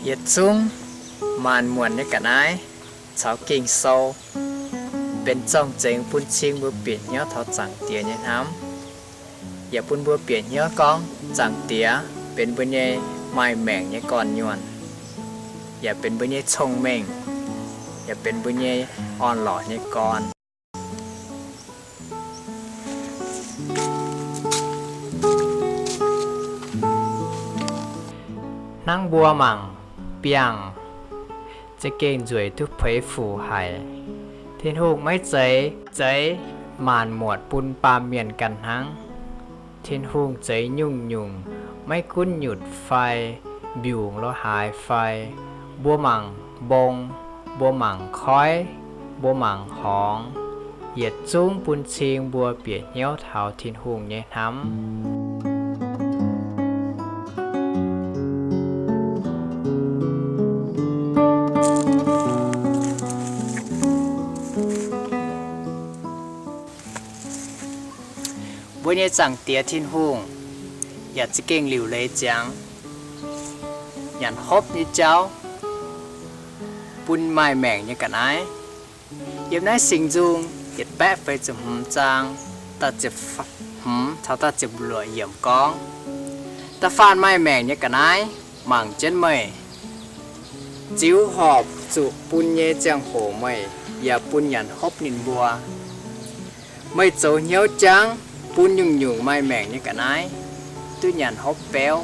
Yietc zungv maanc muotc nyei ga'naaiv caux Ging-Sou benx zorng-zengx bun cing mbuo bieqc hnyouv taux Zaangc Diex nyei hnamv, yaac bun mbuo bieqc hnyouv gorngv Zaangc Diex benx mbuo nyei maaih maengc nyei gorn-nyuonh, yaac benx mbuo nyei cong-mengh, yaac benx mbuo nyei orn-lorqc nyei gorn. Hnangv mbuo mangc biangh za'gengh nzueic duqv puix fuc haic. Tin-Hungh maiv zeiz zeix maanc muotc bun baamh mienh ganh hnangv. Tin-Hungh zeix nyungc-nyungc, maiv gunv nyutc fai mbiungc lo haaix fai, mbuo mangc mbong, mbuo mangc koiv, mbuo mangc horngz, yietc zungv bun cing mbuo bieqc hnyouv taux Tin-Hungh nyei hnamv. Mbuo nyei Zaangc Diex Tin-Hungh yaac za'gengh liuc leiz ziangx nyanc hopv nyei jauv bun maaih maengc nyei ga'naaiv. Yiem naaiv Singx Nzung yietc baeqv feix ziepc hmz zaang da'ziepc hmz caux da'ziepc luoqc yiemc gorngv, Da'faanh maaih maengc nyei ga'naaiv mangc jienv meih, ziux horpc zuqc bun nyei ziangh hoc meih yaac bun nyanc hopv ninh mbuo. Meih zoux hnyouv jangv bun nyungc-nyungc maaih maengc nyei ga'naaiv duqv nyanc hopv beuv.